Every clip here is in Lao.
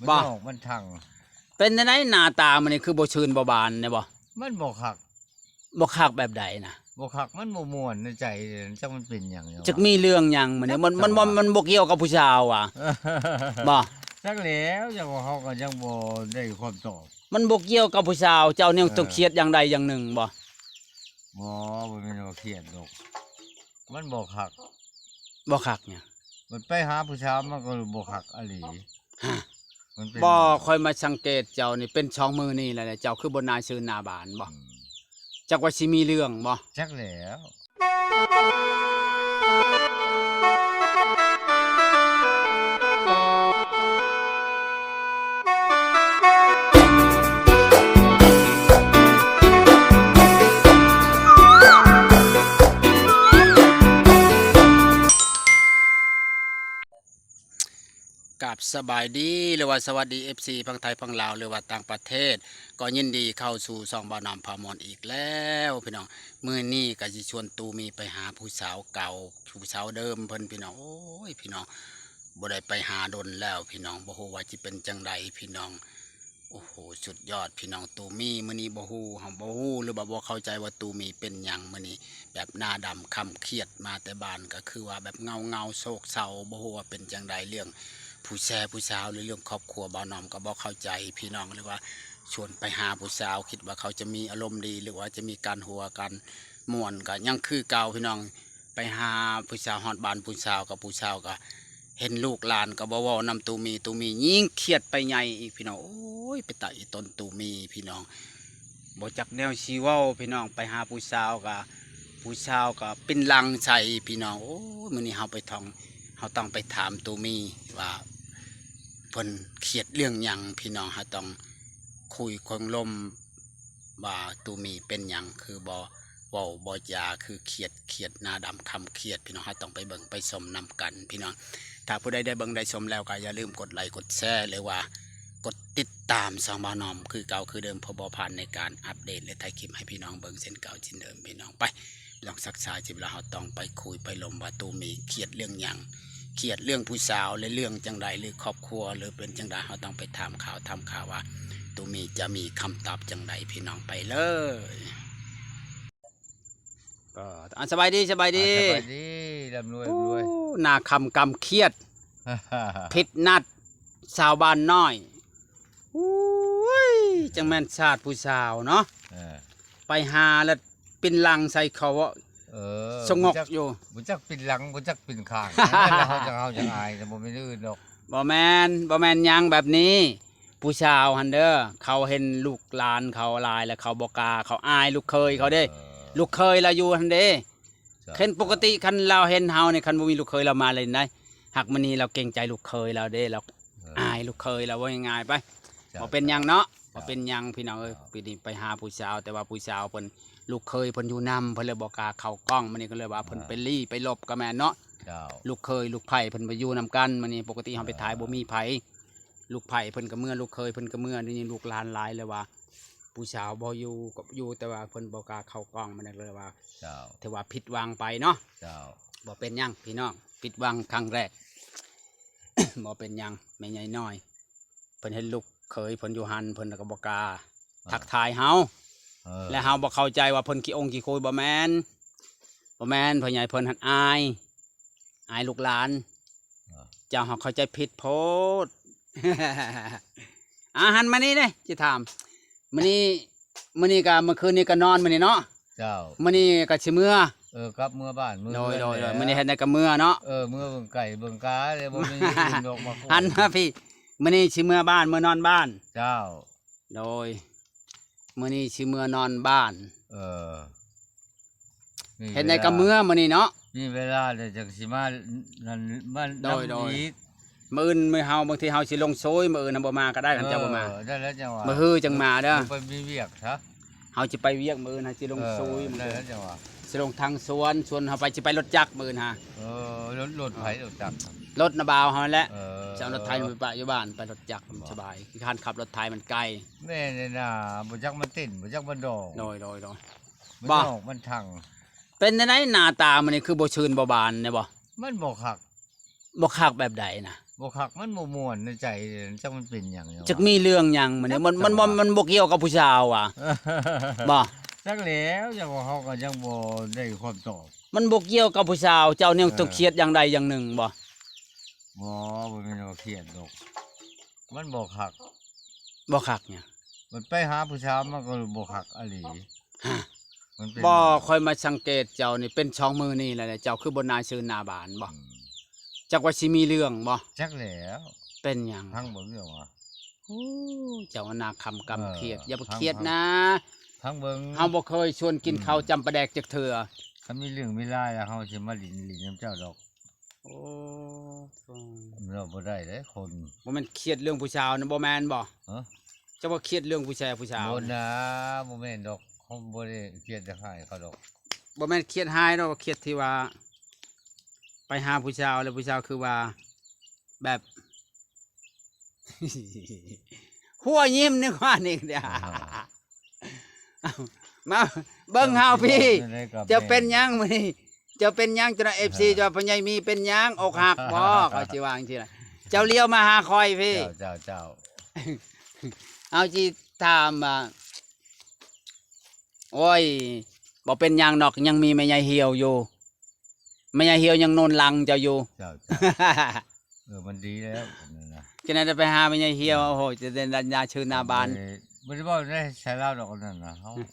ບໍ່ ມັນອອກ ມັນທັງ. ເປັນຈັ່ງໃດໜ້າຕາມື້ນີ້ຄືບໍ່ຊື່ນບໍ່ບານແດ່ບໍ່? ມັນບໍ່ຄັກ. ບໍ່ຄັກແບບໃດນະ? ບໍ່ຄັກ ມັນບໍ່ມ່ວນໃນໃຈ ຈັກມັນເປັນຫຍັງ ຈັກມີເລື່ອງຫຍັງມື້ນີ້ ມັນ ມັນບໍ່ ມັນບໍ່ກ່ຽວກັບຜູ້ສາວຫວາ? ບໍ່ ຈັກແລ້ວ ຈັກວ່າເຮົາກໍຍັງບໍ່ໄດ້ຄຳຕອບ. ມັນບໍ່ກ່ຽວກັບຜູ້ສາວ ເຈົ້າຍັງຕ້ອງຄຽດຢ່າງໃດຢ່າງໜຶ່ງບໍ່? ບໍ່ ບໍ່ແມ່ນວ່າຄຽດດອກ ມັນບໍ່ຄັກ. ບໍ່ຄັກຫຍັງ? ມັນໄປຫາຜູ້ສາວມັນກໍບໍ່ຄັກອີ່ຫຼີ. ຮະ ມັນເປັນ ບໍ່ ຂ້ອຍມາສັງເກດເຈົ້ານີ້ເປັນສອງມື້ນີ້ແລ້ວ ເຈົ້າຄືບໍ່ໜ້າຊື່ນໜ້າບານບໍ່? ອືມ ຈັກວ່າຊິມີເລື່ອງບໍ່? ຈັກແລ້ວ. ກາບສະບາຍດີ ຫຼືວ່າສະຫວັດດີ ເອັຟຊີ ຝັ່ງໄທຝັ່ງລາວ ຫຼືວ່າຕ່າງປະເທດ ກໍຍິນດີເຂົ້າສູ່ຊ່ອງບ່າວນ້ອມພາມ່ວນອີກແລ້ວພີ່ນ້ອງ. ມື້ນີ້ກໍຊິຊວນຕູມີໄປຫາຜູ້ສາວເກົ່າ ຜູ້ສາວເດີມເພິ່ນພີ່ນ້ອງ. ໂອ້ຍ ພີ່ນ້ອງ ບໍ່ໄດ້ໄປຫາດົນແລ້ວພີ່ນ້ອງ ບໍ່ຮູ້ວ່າຊິເປັນຈັ່ງໃດພີ່ນ້ອງ. ໂອ້ໂຫ ສຸດຍອດພີ່ນ້ອງ ຕູມີມື້ນີ້ບໍ່ຮູ້ ເຮົາບໍ່ຮູ້ ຫຼືວ່າບໍ່ເຂົ້າໃຈວ່າຕູມີເປັນຫຍັງມື້ນີ້ ແບບໜ້າດຳຄຳຄຽດມາແຕ່ບ້ານ ກໍຄືວ່າແບບເຫງົາໆ ໂສກເສົ້າ ບໍ່ຮູ້ວ່າເປັນຈັ່ງໃດ. ເລື່ອງຜູ້ແຊຜູ້ສາວ ຫຼືເລື່ອງຄອບຄົວ ບ່າວນ້ອມກໍບໍ່ເຂົ້າໃຈພີ່ນ້ອງ ຫຼືວ່າຊວນໄປຫາຜູ້ສາວ ຄິດວ່າເຂົາຈະມີອາລົມດີ ຫຼືວ່າຈະມີການຫົວກັນມ່ວນ ກໍຍັງຄືເກົ່າພີ່ນ້ອງ. ໄປຫາຜູ້ສາວ ຮອດບ້ານຜູ້ສາວ ກັບຜູ້ສາວກໍເຫັນລູກຫຼານກໍບໍ່ເວົ້ານຳຕູມີ ຕູມີຍິ່ງຄຽດໄປໃຫຍ່ອີກພີ່ນ້ອງ. ໂອ້ຍ ເປັນຕາອີ່ຕົນຕູມີພີ່ນ້ອງ ບໍ່ຈັກແນວຊິເວົ້າພີ່ນ້ອງ. ໄປຫາຜູ້ສາວກໍ ຜູ້ສາວກໍປິ່ນຫຼັງໃສ່ພີ່ນ້ອງ. ໂອ້ຍ ມື້ນີ້ເຮົາໄປທ່ອງ ເຮົາຕ້ອງໄປຖາມຕູມີວ່າເພິ່ນຄຽດເລື່ອງຫຍັງພີ່ນ້ອງ. ເຮົາຕ້ອງຄຸຍຄົງລົມ ວ່າຕູມີເປັນຫຍັງຄືບໍ່ເວົ້າບໍ່ຈາ ຄືຄຽດ ຄຽດໜ້າດຳຄຳຄຽດພີ່ນ້ອງ. ເຮົາຕ້ອງໄປເບິ່ງໄປຊົມນຳກັນພີ່ນ້ອງ. ຖ້າຜູ້ໃດໄດ້ເບິ່ງໄດ້ຊົມແລ້ວກໍຢ່າລືມກົດໄລກົດແຊ ຫຼືວ່າກົດຕິດຕາມຊ່ອງບ່າວນ້ອມຄືເກົ່າຄືເດີມ ເພື່ອບໍ່ພາດໃນການອັບເດດ ແລະ ຖ່າຍຄລິບໃຫ້ພີ່ນ້ອງເບິ່ງເຊັ່ນເກົ່າເຊັ່ນເດີມພີ່ນ້ອງ. ໄປ ລອງຊັກສາຍຊິບລະ ເຮົາຕ້ອງໄປຄຸຍໄປລົມວ່າຕູມີຄຽດເລື່ອງຫຍັງ ຄຽດເລື່ອງຜູ້ສາວ ຫຼືເລື່ອງຈັ່ງໃດ ຫຼືຄອບຄົວ ຫຼືເປັນຈັ່ງໃດ ເຮົາຕ້ອງໄປຖາມຂ່າວ ຖາມຂ່າວວ່າຕູມີຈະມີຄຳຕອບຈັ່ງໃດ ພີ່ນ້ອງ ໄປເລີຍ. ກໍ ອ່າ ສະບາຍດີ ສະບາຍດີ ອ່າ ສະບາຍດີ ລ່ຳລວຍ ໂອ້ ລຳລວຍ. ໜ້າຄຳກຳຄຽດ ຜິດນັດ ສາວບ້ານນ້ອຍ. ໂອ້ຍ ຈັ່ງແມ່ນຊາດຜູ້ສາວເນາະ ເອີ ໄປຫາແລ້ວ ປິ່ນຫຼັງໃສ່ເຂົາ ເອີ ສະຫງົກຢູ່ ບໍ່ຈັກປິ່ນຫຼັງ ບໍ່ຈັກປິ່ນຂ້າງ ເຮົາຈັ່ງ ເຮົາຈັ່ງອາຍ ແຕ່ບໍ່ແມ່ນອື່ນດອກ. ບໍ່ແມ່ນ ບໍ່ແມ່ນຫຍັງແບບນີ້ ຜູ້ສາວຫັ້ນເດີ ເຂົາເຫັນລູກຫຼານເຂົາຫຼາຍແລ້ວ ເຂົາບໍ່ກ້າ ເຂົາອາຍລູກເຂີຍເຂົາເດ້. ເອີ ລູກເຂີຍລາວຢູ່ຫັ້ນເດ້ ເຈົ້າ ຄັນປົກກະຕິ ເຈົ້າ ຄັນລາວເຫັນເຮົານີ້ ຄັນບໍ່ມີລູກເຂີຍລາວມາເລີຍນະ. ຫາກມື້ນີ້ລາວເກງໃຈລູກເຂີຍລາວເດ້ ລາວ ເອີ ອາຍລູກເຂີຍລາວ ເວົ້າງ່າຍໆໄປ. ເຈົ້າ ບໍ່ເປັນຫຍັງເນາະ ເຈົ້າ ບໍ່ເປັນຫຍັງພີ່ນ້ອງເອີຍ. ເຈົ້າ ປີນີ້ໄປຫາຜູ້ສາວ ແຕ່ວ່າຜູ້ສາວເພິ່ນ ລູກເຂີຍເພິ່ນຢູ່ນຳ ເພິ່ນເລີຍບໍ່ກ້າເຂົ້າກ້ອງ. ມື້ນີ້ກໍເລີຍວ່າເພິ່ນ ອ່າ ໄປລີ້ໄປຫຼົບກໍແມ່ນເນາະ. ເຈົ້າ ລູກເຂີຍລູກໃພ້ເພິ່ນໄປຢູ່ນຳກັນ. ມື້ນີ້ປົກກະຕິເຮົາໄປຖ່າຍ ເອີ ບໍ່ມີໃຜ ລູກໃພ້ເພິ່ນກໍເມືອ ລູກເຂີຍເພິ່ນກໍເມືອ. ດຽວນີ້ລູກຫຼານຫຼາຍເລີຍວ່າ ຜູ້ສາວບໍ່ຢູ່ກໍຢູ່ ແຕ່ວ່າເພິ່ນບໍ່ກ້າເຂົ້າກ້ອງ. ມັນເລີຍວ່າ ເຈົ້າ ຖືວ່າຜິດຫວັງໄປເນາະ. ເຈົ້າ ບໍ່ເປັນຫຍັງພີ່ນ້ອງ ຜິດຫວັງຄັ້ງແລກ ບໍ່ເປັນຫຍັງ. ແມ່ໃຫຍ່ນ້ອຍ ເພິ່ນເຫັນລູກເຂີຍເພິ່ນຢູ່ຫັ້ນ ເພິ່ນກໍບໍ່ກ້າ ອ່າ ທັກທາຍເຮົາ ເອີ ແລະເຮົາບໍ່ເຂົ້າໃຈວ່າເພິ່ນຂີ້ອົງຂີ້ຄຸຍ. ບໍ່ແມ່ນ ບໍ່ແມ່ນ ພໍ່ໃຫຍ່ເພິ່ນຫັ້ນອາຍ ອາຍລູກຫຼານ ອ່າ ເຈົ້າຫາກເຂົ້າໃຈຜິດໂພດ. ອ່າ ຫັນມານີ້ເດ້ ຊິຖາມ ມື້ນີ້ ມື້ນີ້ກະ ມື້ຄືນນີ້ກະນອນມື້ນີ້ເນາະ. ເຈົ້າ ມື້ນີ້ກະຊິເມືອ ເອີ ກັບເມືອບ້ານ ເມືອ ໂດຍ ເຮືອນ ໂດຍ ແລ້ວ ມື້ນີ້ເຮັດໃດກະເມືອເນາະ. ເອີ ເມືອເບິ່ງໄກ່ເບິ່ງກາ ແລ້ວບໍ່ມີອື່ນດອກມາຄຸຍ. ຫັນມາພີ້ ມື້ນີ້ຊິເມືອບ້ານ ເມືອນອນບ້ານ. ເຈົ້າ ໂດຍ ມື້ນີ້ຊິເມືອນອນບ້ານ. ເອີ ເຮັດໃດກະເມືອມື້ນີ້ເນາະ. ມີເວລາແລ້ວຈັ່ງຊິມາ ນັ້ນ ມາ ໂດຍ ນຳ ໂດຍ ອີກ. ມື້ອື່ນມື້ເຮົາ ບາງທີເຮົາຊິລົງຊຸຍ ມື້ອື່ນເຮົາບໍ່ມາກໍໄດ້ ຄັນເຈົ້າບໍ່ມາ. ເອີ ນັ້ນແຫຼະຈັ່ງວ່າ ມື້ຮືຈັ່ງມາເດີ ໄປມີວຽກຊະ. ເຮົາຊິໄປວຽກ ມື້ອື່ນເຮົາຊິລົງຊຸຍ. ເອີ ນັ້ນແຫຼະຈັ່ງວ່າ ຊິລົງທາງສວນ ສວນເຮົາໄປ ຊິໄປລົດຈັກມື້ອື່ນຫາ. ເອີ ລົດ ລົດໃຜ ລົດຈັກ ລົດນະບ່າວເຮົານັ້ນແຫຼະ. ເອີ ຊິເອົາລົດໄຖໄປປະຢູ່ບ້ານ ໄປລົດຈັກມັນສະບາຍ ຄືການຂັບລົດໄຖມັນໄກ. ແມ່ນແຫຼະນາ ບໍ່ຈັກມັນເຕັ້ນ ບໍ່ຈັກມັນດອງ. ໂດຍ ໂດຍ ໂດຍ. ມັນ ບໍ່ ອອກ ມັນທັງ. ເປັນຈັ່ງໃດໜ້າຕາມື້ນີ້ຄືບໍ່ຊື່ນບໍ່ບານແດ່ບໍ່? ມັນບໍ່ຄັກ. ບໍ່ຄັກແບບໃດນະ? ບໍ່ຄັກ ມັນບໍ່ມ່ວນໃນໃຈ ຈັກມັນເປັນຫຍັງຫວະ ຈັກມີເລື່ອງຫຍັງມື້ນີ້ ມັນ ມັນ ມັນບໍ່ກ່ຽວກັບຜູ້ສາວຫວະ ບໍ່ ຈັກແລ້ວ ຈັກວ່າເຮົາກໍຍັງບໍ່ໄດ້ຄຳຕອບ ມັນບໍ່ກ່ຽວກັບຜູ້ສາວ ເຈົ້າຍັງຕ້ອງຄຽດຢ່າງໃດຢ່າງໜຶ່ງບໍ່ ບໍ່ ບໍ່ແມ່ນວ່າຄຽດດອກ ມັນບໍ່ຄັກ ບໍ່ຄັກຫຍັງ ມັນໄປຫາຜູ້ສາວມັນກໍບໍ່ຄັກອີ່ຫຼີ ຮະ ມັນເປັນ ບໍ່ ຂ້ອຍມາສັງເກດເຈົ້ານີ້ເປັນສອງມື້ນີ້ແລ້ວ ເຈົ້າຄືບໍ່ໜ້າຊື່ໜ້າບານບໍ່ ອືມ ຈັກວ່າຊິມີເລື່ອງບໍ່ ຈັກແລ້ວ ເປັນຫຍັງ ຟັງເບິ່ງເດີວ່າ ໂອ້ ເຈົ້າໜ້າຄຳກຳຄຽດ ເອີ ຢ່າໄປຄຽດນະ ຟັງເບິ່ງ ເຮົາບໍ່ເຄີຍຊວນກິນເຂົ້າ ອືມ ຈຳປາແດກຈັກເທື່ອ ຄັນມີເລື່ອງມີລາວແລ້ວ ເຮົາຊິມາຫຼິ້ນ ຫຼິ້ນນຳເຈົ້າດອກ ໂອ້ ເວົ້າບໍ່ໄດ້ເດ້ຄົນ ບໍ່ແມ່ນຄຽດເລື່ອງຜູ້ສາວນະ ບໍ່ແມ່ນບໍ່ ຮະ ເຈົ້າວ່າຄຽດເລື່ອງຜູ້ຊາຍ ຜູ້ສາວ ບໍ່ນະ ບໍ່ແມ່ນດອກ ເຮົາບໍ່ໄດ້ຄຽດຈະຮ້າຍເຂົາດອກ ບໍ່ແມ່ນຄຽດຮ້າຍດອກ ຄຽດທີ່ວ່າ ໄປຫາຜູ້ສາວແລ້ວ ຜູ້ສາວຄືວ່າ ແບບ ຫົວຍິ້ມໜຶ່ງວ່ານີ້ ອ່າ ມາເບິ່ງເຮົາພີ້ ເຈົ້າເປັນຫຍັງມື້ນີ້ ເຈົ້າເປັນຫຍັງ ຈົນເອັຟຊີ ເຈົ້າວ່າ ພໍ່ໃຫຍ່ມີເປັນຫຍັງ ອົກຫັກບໍ່ ເຂົາຊິວ່າຈັ່ງຊີ້ລະ ເຈົ້າລຽວມາຫາຂ້ອຍພີ້ ເຈົ້າ ເຈົ້າ ເຈົ້າ ເຮົາຊິຖາມວ່າ ໂອ້ຍ ບໍ່ເປັນຫຍັງດອກ ຍັງມີແມ່ໃຫຍ່ຫ່ຽວຢູ່ ແມ່ໃຫຍ່ຫ່ຽວຍັງໜູນຫຼັງເຈົ້າຢູ່ ເຈົ້າ ເຈົ້າ ເອີ ມັນດີແລ້ວ ອັນນັ້ນນະ ຈັ່ງໃດໄດ້ໄປຫາແມ່ໃຫຍ່ຫ່ຽວ ໂອ້ໂຫ ຈະໄດ້ໜ້າຊື່ໜ້າບານ ບໍ່ໄດ້ ບໍ່ໄດ້ເວົ້າໃນໃສ່ລາວດອກ ອັນນັ້ນນະ ເຮົາ ອືມ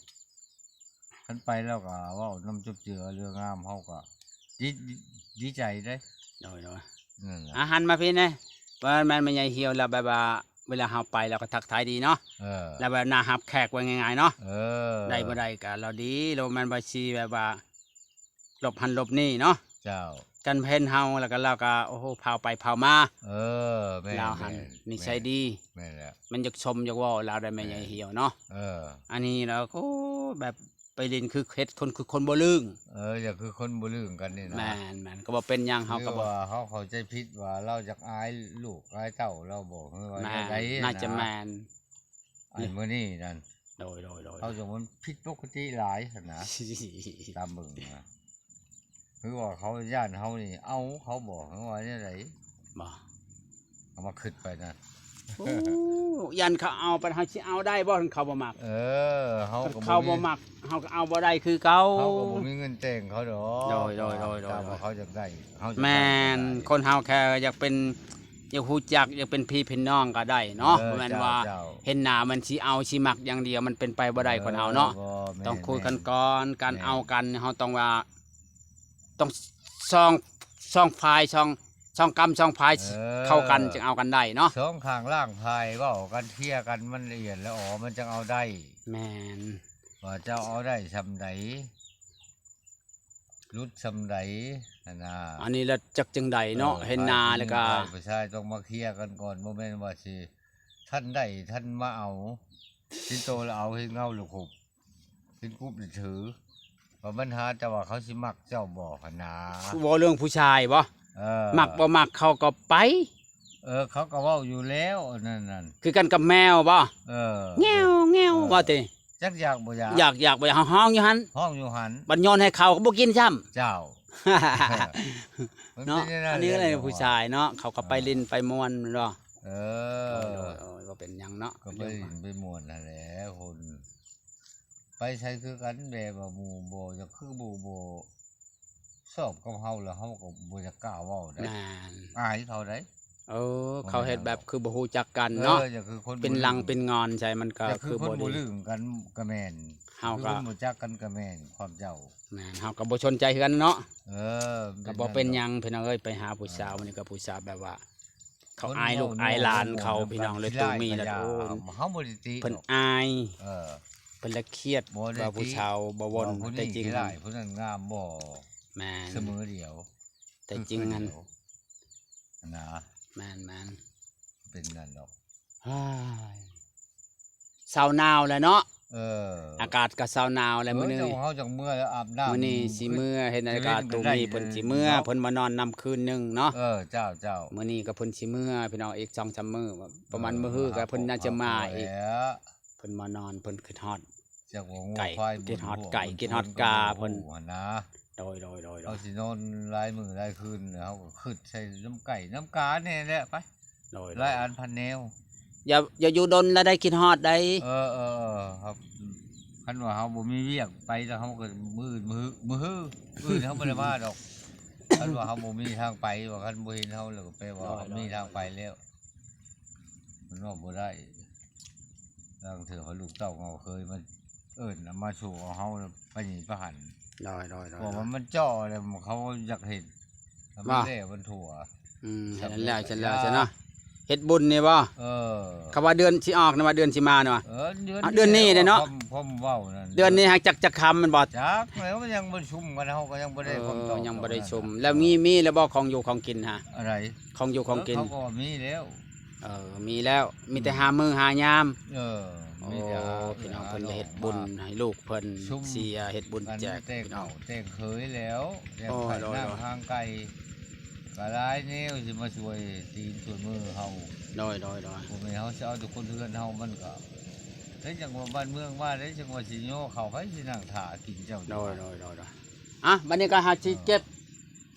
ຄັນໄປລາວກໍເວົ້ານຳຈົບເຈືອເລື່ອງງາມ ເຮົາກໍດີ ດີ ດີໃຈເດ້ ໂດຍ ໂດຍ ນັ້ນແຫຼະ ອາ ຫັນມາພີ້ແດ່ ວ່າແມ່ນແມ່ໃຫຍ່ຫ່ຽວລາວແບບວ່າ ເວລາເຮົາໄປລາວກໍທັກທາຍດີເນາະ ເອີ ລາວແບບໜ້າຮັບແຂກ ວ່າງ່າຍໆເນາະ ເອີ ໄດ້ບໍ່ໄດ້ກໍລາວດີ ລາວແມ່ນບໍ່ຊິແບບວ່າ ຫຼົບຫັ້ນຫຼົບນີ້ເນາະ ເຈົ້າ ຄັນເຫັນເຮົາແລ້ວກໍລາວກໍ ໂອ້ໂຫ ພາວໄປພາວມາ ເອີ ແມ່ນ ລາວຫັ້ນ ແມ່ນ ນິໄສດີ ແມ່ນແລ້ວ ມັນຢາກຊົມຢາກເວົ້າລາວໄດ້ແມ່ໃຫຍ່ຫ່ຽວເນາະ ເອີ ອັນນີ້ລາວ ໂອ້ ແບບໄປຫຼິ້ນຄືເຮັດຄົນ ຄືຄົນບໍ່ລຶ້ງ ເອີ ຢ່າຄືຄົນບໍ່ລຶ້ງກັນນີ້ນະ ແມ່ນໆ ກໍບໍ່ເປັນຫຍັງ ເຮົາກໍບໍ່ ຫຼືວ່າເຮົາເຂົ້າໃຈຜິດວ່າລາວຢາກອາຍລູກອາຍເຕົ້າລາວບໍ່ ຫຼືວ່າແນວໃດ ໜ້າຈະແມ່ນ ອັນມື້ນີ້ນັ້ນ ໂດຍ ໂດຍ ໂດຍ ເຮົາຈັ່ງມັນຜິດປົກກະຕິຫຼາຍຫັ້ນນະ ຕາມເບິ່ງນະ ຄືວ່າເຂົາຢ້ານເຮົານີ້ເອົາເຂົາບໍ່ ຫຼືວ່າແນວໃດ ບໍ່ ເຮົາມາຄິດໄປນະ ໂອ້ ຢ້ານເຂົາເອົາ ປານເຮົາຊິເອົາໄດ້ບໍ່ ຄັນເຂົາບໍ່ມັກ ເອີ ເຮົາກໍ ເຂົາບໍ່ມັກ ເຮົາກໍເອົາບໍ່ໄດ້ຄືເກົ່າ ເຮົາກໍບໍ່ມີເງິນແຕ່ງເຂົາດອກ ໂດຍ ໂດຍ ໂດຍ ໂດຍ ຕາມວ່າເຂົາຢາກໄດ້ ເຮົາຢາກໄດ້ ແມ່ນ ຄົນເຮົາແຄ່ຢາກເປັນ ຢາກຮູ້ຈັກ ຢາກເປັນພີ່ເປັນນ້ອງກໍໄດ້ເນາະ ເອີ ບໍ່ແມ່ນວ່າ ເຈົ້າ ເຈົ້າ ເຫັນໜ້າມັນຊິເອົາຊິມັກຢ່າງດຽວ ມັນເປັນໄປບໍ່ໄດ້ ເອີ ຄົນເຮົາເນາະ ບໍ່ ແມ່ນ ຕ້ອງຄຸຍກັນກ່ອນ ແມ່ນ ການເອົາກັນ ເຮົາຕ້ອງວ່າ ຕ້ອງສອງ ສອງຝ່າຍ ສອງ ສອງກຳສອງຝ່າຍ ເອີ ເຂົ້າກັນຈຶ່ງເອົາກັນໄດ້ເນາະ ສອງຂ້າງລ່າງພາຍ ເວົ້າກັນເຄລຍກັນ ມັນລະອຽດລະອໍ ມັນຈັ່ງເອົາໄດ້ ແມ່ນ ວ່າເຈົ້າເອົາໄດ້ຊ່ຳໃດ ຫຼຸດຊ່ຳໃດຫັ້ນນະ ອັນນີ້ລະຈັກຈັ່ງໃດເນາະ ເອີ ເຫັນໜ້າແລ້ວກະ ຝ່າຍຜູ້ຍິງຝ່າຍຜູ້ຊາຍຕ້ອງມາເຄລຍກັນກ່ອນ ບໍ່ແມ່ນວ່າຊິທັນໄດ້ທັນມາເອົາ ເຫັນໂຕລະເອົາ ເຫັນເງົາລະຄົບ ເຫັນກຸບລະຖື ວ່າບັນຫາແຕ່ວ່າເຂົາຊິມັກເຈົ້າບໍ່ຫັ້ນນາ ເວົ້າເລື່ອງຜູ້ຊາຍບໍ່ ເອີ ມັກບໍ່ມັກເຂົາກໍໄປ ເອີ ເຂົາກໍເວົ້າຢູ່ແລ້ວ ອັນນັ້ນນັ້ນ ຄືກັນກັບແມວບໍ່ ເອີ ແງວແງວ ເອີ ວ່າຕິ ຈັກຢາກບໍ່ຢາກ ຢາກ ຢາກບໍ່ຢາກ ເຮົາຮ້ອງຢູ່ຫັ້ນ ຮ້ອງຢູ່ຫັ້ນ ບັດໂຍນໃຫ້ເຂົາກໍບໍ່ກິນຊ້ຳ ເຈົ້າ ມັນເນາະ ເປັນແນວນັ້ນ ອັນນີ້ແຫຼະ ແຫຼະ ຜູ້ຊາຍເນາະ ເຂົາກໍໄປຫຼິ້ນໄປມ່ວນເນາະ ເອີ ໂດຍ ໂດຍ ໂດຍ ບໍ່ເປັນຫຍັງເນາະ ກໍໄປຫຼິ້ນໄປມ່ວນຫັ້ນແຫຼະ ຄົນໄປໃສຄືກັນ ແບບວ່າໝູ່ບໍ່ຢາກຄືໝູ່ບໍ່ ຊອບກັບເຮົາແລ້ວ ເຮົາກໍບໍ່ຢາກກ້າເວົ້າໄດ໋ ແມ່ນ ອາຍເຂົາໄດ໋ ເອີ ເຂົາເຮັດແບບຄືບໍ່ຮູ້ຈັກກັນເນາະ ເອີ ຢ່າຄືຄົນ ເປັນຫຼັງເປັນງອນໃສ່ ມັນກໍຄືບໍ່ດີ ຄືຄົນບໍ່ລຶ້ງກັນກໍແມ່ນ ເຮົາກໍຄືຄົນບໍ່ຈັກກັນກໍແມ່ນ ຄວາມເຈົ້າ ແມ່ນ ເຮົາກໍບໍ່ສົນໃຈຄືກັນເນາະ ເອີ ກໍບໍ່ເປັນຫຍັງ ພີ່ນ້ອງເອີຍ ໄປຫາຜູ້ສາວ ເອີ ມື້ນີ້ກໍຜູ້ສາວແບບວ່າ ເຂົາອາຍລູກອາຍຫຼານເຂົາ ພີ່ນ້ອງເລີຍ ຕູ້ມີລະ ໂອ້ ເຮົາບໍ່ໄດ້ຕິ ເພິ່ນອາຍ ເອີ ເພິ່ນລະຄຽດວ່າຜູ້ສາວບໍ່ວົນ ແຕ່ຈິງ ຜູ້ນັ້ນງາມບໍ່ ແມ່ນ ສະເໝີດຽວ ແຕ່ຈິງຫັ້ນ ນະ ແມ່ນໆ ເປັນນັ້ນດອກ ເຊົາໜາວແລ້ວເນາະ ເອີ ອາກາດກໍເຊົາໜາວແລ້ວ ມື້ນີ້ ເຮົາຈັ່ງເມືອອາບນ້ຳ ມື້ນີ້ຊິເມືອ ເຫັນນາລິກາ ຕູ້ມີເພິ່ນຊິເມືອ ເພິ່ນມານອນນຳຄືນໜຶ່ງເນາະ ເອີ ເຈົ້າໆ ມື້ນີ້ກໍເພິ່ນຊິເມືອ ພີ່ນ້ອງ ອີກສອງສາມມື້ ປະມານມື້ຮືກໍເພິ່ນໜ້າຈະມາອີກ ເພິ່ນມານອນ ເພິ່ນຄິດຮອດ ຈັກວ່າງົວຄວາຍ ຄິດຮອດໄກ່ ຄິດຮອດກາເພິ່ນ ຫັ້ນນະ ໂດຍໆໆໆ ເຮົາຊິນອນຫຼາຍມື້ຫຼາຍຄືນ ເຮົາກໍຄິດໃສ່ນຳໄກ່ນຳກາແດ່ແຫຼະ ໄປ ໂດຍໆ ຫຼາຍອັນພັນແນວ. ຢ່າ ຢ່າຢູ່ດົນລະໄດ້ຄິດຮອດໃດ໋. ເອີໆໆ ຄັນວ່າເຮົາບໍ່ມີວຽກໄປແລ້ວ ເຮົາກໍມື້ອື່ນ ມື້ ມື້ຮື ມື້ອື່ນເຮົາບໍ່ໄດ້ມາດອກ. ຄັນວ່າເຮົາບໍ່ມີທາງໄປ ວ່າຄັນບໍ່ເຫັນເຮົາແລ້ວກໍແປວ່າ ໂດຍໆໆ ເຮົາມີທາງໄປແລ້ວ ມັນເວົ້າບໍ່ໄດ້. ລາງເທື່ອວ່າລູກເຕົ້າເຮົາເຄີຍມາເອີ້ນນຳມາສູ່ເອົາເຮົາໄປນີ້ໄປຫັ້ນ ໂດຍໆໆ ເພາະວ່າມັນເຈາະແລ້ວເຂົາຢາກເຮັດ ແລ້ວມັນ ວ່າ ແລ້ວມັນທົ່ວ. ອືມ ສຳເລັດ ນັ້ນແຫຼະ ຊັ້ນແລ້ວຊະເນາະ ເຮັດບຸນນີ້ບໍ່? ເອີ ຄຳວ່າເດືອນຊິອອກນະ ວ່າເດືອນຊິມານະ ວ່າ ເອີ ເດືອນ ເດືອນນີ້ແຫຼະເນາະ ຄວາມ ຄວາມເວົ້ານັ້ນ ເດືອນນີ້ຫາກຈັກ ຈັກຄ່ຳແມ່ນບໍ່? ຈັກແລ້ວ ມັນຍັງບໍ່ຊຸມກັນ ເຮົາກໍຍັງບໍ່ໄດ້ ເອີ ຄວາມຕອບ ຍັງບໍ່ໄດ້ຊຸມ. ແລ້ວມີ ມີແລ້ວບໍ່ຂອງຢູ່ຂອງກິນຫາ? ອັນໃດ? ຂອງຢູ່ຂອງກິນ ເອີ ເຂົາກໍມີແລ້ວ. ເອີ ມີແລ້ວ ມີແຕ່ ອືມ ຫາມື້ຫາຍາມ. ເອີ ໂອ້ ມີແຕ່ຫາ ພີ່ນ້ອງເພິ່ນ ຫາ ເຮັດບຸນໃຫ້ລູກເພິ່ນ ຊຸມ ເສຍເຮັດບຸນແຈກ ແຕ່ງ ພີ່ນ້ອງ ເຂົ້າແຕ່ງເຂີຍແລ້ວ ແຕ່ງ ໂອ້ ໄຂ່ ໂດຍໆ ນ້ຳ ຫາງໄກ່ ກໍຫຼາຍແນວຊິມາຊ່ວຍຕີນຊ່ວຍມືເຮົາ. ໂດຍໆໆ ບໍ່ແມ່ນເຮົາຊິເອົາແຕ່ຄົນເຮືອນເຮົາ ມັນກໍ ເຮັດຫຍັງວ່າບ້ານເມືອງມາໄດ້ ຈັ່ງວ່າຊິຍໍເຂົ້າ ໃຜຊິນັ່ງຖ້າກິນເຈົ້າຢູ່. ໂດຍໆໆໆ ອ່ະ ບັດນີ້ກໍຫາຊິ ເອີ ເກັບ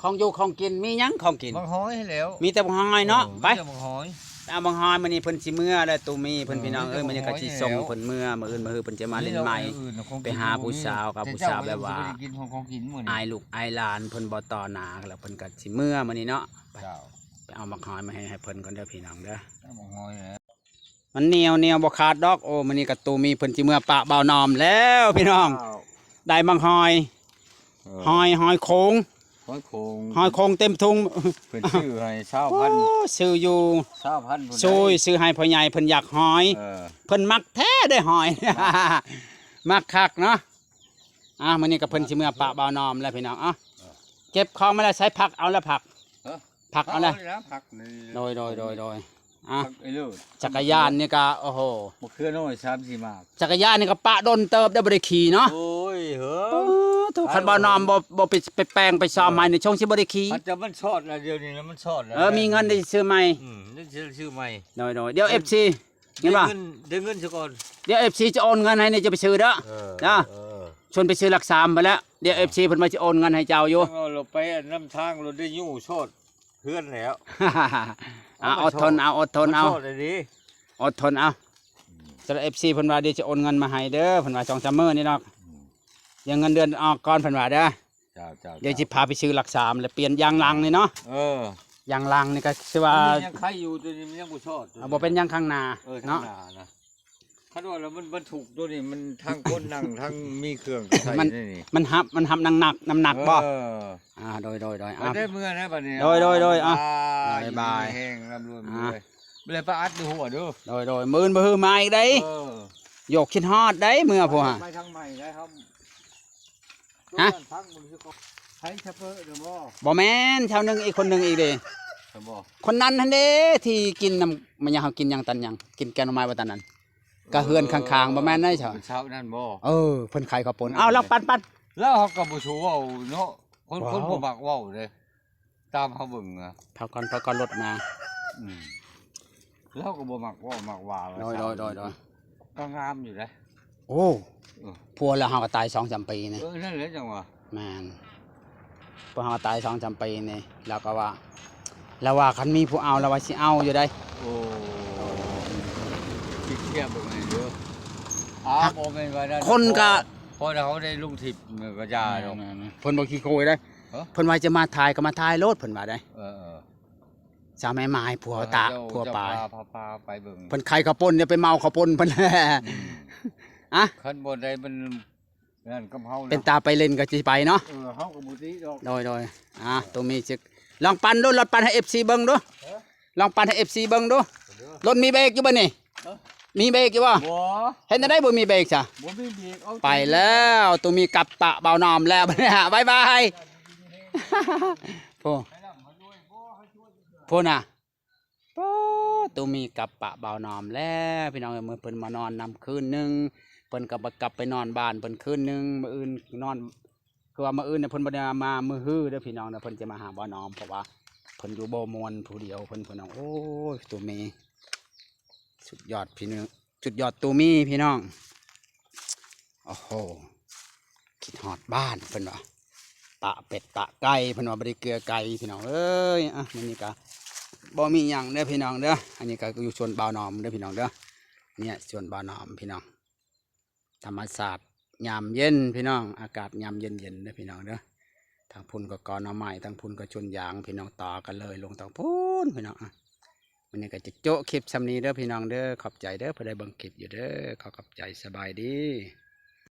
ຂອງຢູ່ຂອງກິນ ມີຫຍັງຂອງກິນ? ບັກຫອຍແລ້ວ ມີແຕ່ບັກຫອຍເນາະ. ເອີ ໄປ ມີແຕ່ບັກຫອຍ ໄປເອົາບັກຫອຍ. ມື້ນີ້ເພິ່ນຊິເມືອແລ້ວ ຕູມີເພິ່ນ ເອີ ພີ່ນ້ອງເອີຍ ມີແຕ່ບັກຫອຍ ມື້ນີ້ກໍຊິສົ່ງເພິ່ນເມືອ ມື້ອື່ນ ມື້ຮືເພິ່ນຈະມາຫຼິ້ນໃໝ່ ມີແລ້ວ ໄປຫາຜູ້ສາວກັບຜູ້ສາວ ແບບວ່າ ເພິ່ນຊິບໍ່ໄດ້ກິນຂອງກິນມື້ນີ້ ອາຍລູກອາຍຫຼານ ເພິ່ນບໍ່ຕໍ່ໜ້າ ແລ້ວເພິ່ນກໍຊິເມືອມື້ນີ້ເນາະ. ໄປ ເຈົ້າ ໄປເອົາບັກຫອຍມາໃຫ້ ໃຫ້ເພິ່ນກ່ອນເດີ ພີ່ນ້ອງເດີ ເອົາບັກຫອຍແລ້ວ. ມັນໜຽວ ໜຽວບໍ່ຂາດດອກ. ໂອ້ ມື້ນີ້ກະຕູມີເພິ່ນຊິເມືອປະບ່າວໜອມແລ້ວພີ່ນ້ອງ. ໄດ້ບັກຫອຍ ເອີ ຫອຍ ຫອຍໂຂງ ຫອຍໂຂງ ຫອຍໂຂງເຕັມທຸງ. ເພິ່ນຊື້ໃຫ້ຊາວພັນ ໂອ້ ຊື້ຢູ່ຊາວພັນພຸ້ນໃດ໋. ຊື້ໃຫ້ພໍ່ໃຫຍ່ເພິ່ນຢາກຫອຍ ເອີ ເພິ່ນມັກແທ້ເດ້ຫອຍ ມັກ ມັກຄັກເນາະ. ອ່າ ມື້ນີ້ກໍເພິ່ນຊິເມືອປະບ່າວໜອມແລ້ວພີ່ນ້ອງ. ເອົາ ເອີ ເກັບຂອງມາແລ້ວ ໃສ່ຜັກເອົາແລ້ວ ຜັກ ເອີ ຜັກເອົາແລ້ວ ຜັກເອົາແລ້ວ ຜັກນີ້ ໂດຍໆໆໆ. ອ່າ ຜັກໄອ້ເລີດ ຈັກກະຍານນີ້ກະ ໂອ້ໂຫ ມະເຂືອນ້ອຍສາມສີ່ໝາກ. ຈັກກະຍານນີ້ກະປະດົນເຕີບໄດ້ບໍ່ໄດ້ຂີ່ເນາະ. ໂອ້ຍ ເຮີ້ຍ ໂອ້ ໂທ້ ຄັນບ່າວໜອມບໍ່ ບໍ່ໄປ ໄປແປງໄປຊອມໃໝ່ນີ້ ຊົງຊິບໍ່ໄດ້ຂີ່. ມັນຈະ ມັນຊອດລະ ດຽວນີ້ນະ ມັນຊອດລະ. ເອີ ມີເງິນໄດ້ຊື້ໃໝ່ ອືມ ໄດ້ຊື້ໃໝ່. ໂດຍໆ ດຽວເອັຟຊີ ເຫັນບໍ່ ໄດ້ເງິນ ໄດ້ເງິນຊະກ່ອນ ດຽວເອັຟຊີຈະໂອນເງິນໃຫ້ນີ້ ຈະໄປຊື້ເດີ ເອີ ເດີ ເອີ ຊວນໄປຊື້ຫຼັກສາມພຸ້ນແຫຼະ. ດຽວເອັຟຊີເພິ່ນວ່າຈະໂອນເງິນໃຫ້ເຈົ້າຢູ່ ເອົາລະໄປນຳທາງລົດໄດ້ຍູ້ຊອດເຮືອນແລ້ວ. ອ່າ ອົດທົນເອົາ ອົດທົນເອົາ ມັນຊອດໄດ້ດີ ອົດທົນເອົາ. ອືມ ສຳລັບເອັຟຊີເພິ່ນວ່າດຽວຈະໂອນເງິນມາໃຫ້ເດີ ເພິ່ນວ່າສອງສາມມື້ນີ້ດອກ. ອືມ ດຽວເງິນເດືອນອອກກ່ອນເພິ່ນວ່າເດີ. ເຈົ້າໆໆ ດຽວຊິພາໄປຊື້ຫຼັກສາມ ແລ້ວປ່ຽນຢາງຫຼັງນີ້ເນາະ. ເອີ ຢາງຫຼັງນີ້ກໍຄືວ່າ ຕົວນີ້ຍັງໄຄຢູ່ ຕົວນີ້ມັນຍັງບໍ່ຊອດ ບໍ່ເປັນຫຍັງຂ້າງໜ້າ ເອີ ເນາະ ຂ້າງໜ້ານະ. ຄັນວ່າແລ້ວມັນບັນທຸກຕົວນີ້ ມັນທັງຄົນນັ່ງ ທັງມີເຄື່ອງໃຊ້ໃນນີ້ ມັນຮັບ ມັນຮັບໜັກໆ ນ້ຳໜັກບໍ່? ເອີ ອ່າ ໂດຍໆໆ ໄປເດີ ເມືອນະບັດນີ້ ໂດຍໆໆ ອ່າ ບາຍບາຍ ແຮງ ລ່ຳລວຍ ອ່າ ໄປເລີຍ ໄປອັດຢູ່ຫົວເດີ ໂດຍໆ ມື້ອື່ນບໍ່ຮືມາອີກເດ້. ເອີ ໂຍກຄິດຮອດໄດ້ເມືອ ພວກ ໄປທາງໃໝ່ໄດ້ ເຮົາ ຮະ ໃຜຊະເປີເດີບໍ່? ບໍ່ແມ່ນ ຊາວໜຶ່ງ ອີກຄົນໜຶ່ງອີກເດ້ ຄົນນັ້ນຫັ້ນເດ້ ທີ່ກິນນຳ ມາຫຍັງ ເຮົາກິນຫຍັງ ຕັນຫຍັງ ກິນແກງໜໍ່ໄມ້ບໍ່ ຕອນນັ້ນ ກະເຮືອນຂ້າງໆ ບໍ່ແມ່ນໄດ໋ ເອີ ເຈົ້າ ເປັນຊາວນັ້ນບໍ່? ເອີ ເພິ່ນຂາຍເຂົ້າປຸ້ນ ເອົາ ລາວປັນ ປັນ ແລ້ວເຮົາກໍບໍ່ສູ່ເວົ້າເນາະ ຄົນ ຄົນບໍ່ມັກເວົ້າເດ້ ຕາມເຮົາເບິ່ງນະ ເຂົາກ່ອນ ເຂົາກ່ອນລົດມາ ອືມ ລາວກໍບໍ່ມັກເວົ້າມັກວ່າ ໂດຍໆໆໆ ກໍງາມຢູ່ເດ້. ໂອ້ ເອີ ຜົວລາວເຮົາກໍຕາຍສອງສາມປີນີ້ ເອີ ນັ້ນແຫຼະຈັ່ງວ່າ ແມ່ນ ຜົວເຮົາຕາຍສອງສາມປີນີ້ ລາວກໍວ່າ ລາວວ່າຄັນມີຜູ້ເອົາ ລາວວ່າຊິເອົາຢູ່ໃດ໋. ໂອ້ ຄິດທຽບເບິ່ງໃຫ້ເດີ ອ້າວ ບໍ່ແມ່ນວ່ານັ້ນ ຄົນກໍ ພໍ ພໍເຮົາໄດ້ລົງທິບກໍຢ່າດອກ ແມ່ນໆໆ ເພິ່ນບໍ່ຂີ້ໂຄຍເດ້ ເອີ ເພິ່ນວ່າຈະມາຖ່າຍກໍມາຖ່າຍໂລດ ເພິ່ນວ່າໄດ໋. ເອີໆ ສາວແມ່ໝາຍ ຜົວຕາ ເອີ ເຈົ້າ ຜົວປາຍ ເຈົ້າພາ ພາ ພາໄປເບິ່ງ ເພິ່ນຂາຍເຂົ້າປຸ້ນ ຢ່າໄປເມົາເຂົ້າປຸ້ນເພິ່ນ ອືມ ອະ ຄັນບ່ອນໃດມັນນັ້ນກັບເຮົາ ເປັນຕາໄປຫຼິ້ນກໍຊິໄປເນາະ ເອີ ເຮົາກໍບໍ່ຕິດອກ ໂດຍໆ ອະ ໂຕມີຊິ ລອງປັ່ນດູ ລອງປັ່ນໃຫ້ເອັຟຊີເບິ່ງດູ ເອີ ລອງປັ່ນໃຫ້ເອັຟຊີເບິ່ງດູ ເອີ ລົດມີເບຣກຢູ່ບໍ່ນີ້? ເອີ ມີເບຣກຢູ່ບໍ່? ບໍ່ ເຮັດແນວໃດບໍ່ມີເບຣກຊະ? ບໍ່ມີເບຣກ ເອົາ ໄປແລ້ວ ຕູມີກັບປະບ່າວໜອມແລ້ວ ບາຍບາຍ ໂອ້ ພຸ້ນນະ ໂອ້ ຕູມີກັບປະບ່າວໜອມແລ້ວ ພີ່ນ້ອງເອີຍ ມື້ເພິ່ນມານອນນຳຄືນໜຶ່ງ ເພິ່ນກໍກັບໄປນອນບ້ານເພິ່ນຄືນໜຶ່ງ ມື້ອື່ນນອນ ຄືວ່າມື້ອື່ນເພິ່ນບໍ່ໄດ້ມາ ມື້ຮືເດີພີ່ນ້ອງເດີ ເພິ່ນຈະມາຫາບ່າວໜອມ ເພາະວ່າເພິ່ນຢູ່ບໍ່ມ່ວນຜູ້ດຽວເພິ່ນ ພີ່ນ້ອງ. ໂອ້ຍ ຕູມີ ສຸດຍອດພີ່ນ້ອງ ສຸດຍອດຕູມີພີ່ນ້ອງ. ໂອ້ໂຫ ຄິດຮອດບ້ານເພິ່ນວ່າ ໄປ ປະເປັດປະໄກ່ ເພິ່ນວ່າບໍ່ໄດ້ເກືອໄກ່ພີ່ນ້ອງເອີຍ. ອ່ະ ມື້ນີ້ກະບໍ່ມີຫຍັງເດີພີ່ນ້ອງເດີ. ອັນນີ້ກະຢູ່ສວນບ່າວໜອມເດີພີ່ນ້ອງເດີ. ເນີ້ຍສວນບ່າວໜອມພີ່ນ້ອງ. ທຳມະຊາດຍາມເຢັນພີ່ນ້ອງ, ອາກາດຍາມເຢັນໆເດີພີ່ນ້ອງເດີ. ທາງພຸ້ນກໍກອໜໍ່ໄມ້, ທາງພຸ້ນກໍສວນຢາງພີ່ນ້ອງ, ຕໍ່ກັນເລີຍລົງທາງພຸ້ນພີ່ນ້ອງ. ອ່ະ ມື້ນີ້ກໍຈະໂຈະຄລິບຊ່ຳນີ້ເດີພີ່ນ້ອງເດີ. ຂອບໃຈເດີຜູ້ໃດເບິ່ງຄລິບຢູ່ເດີ. ຂໍຂອບໃຈ, ສະບາຍດີ.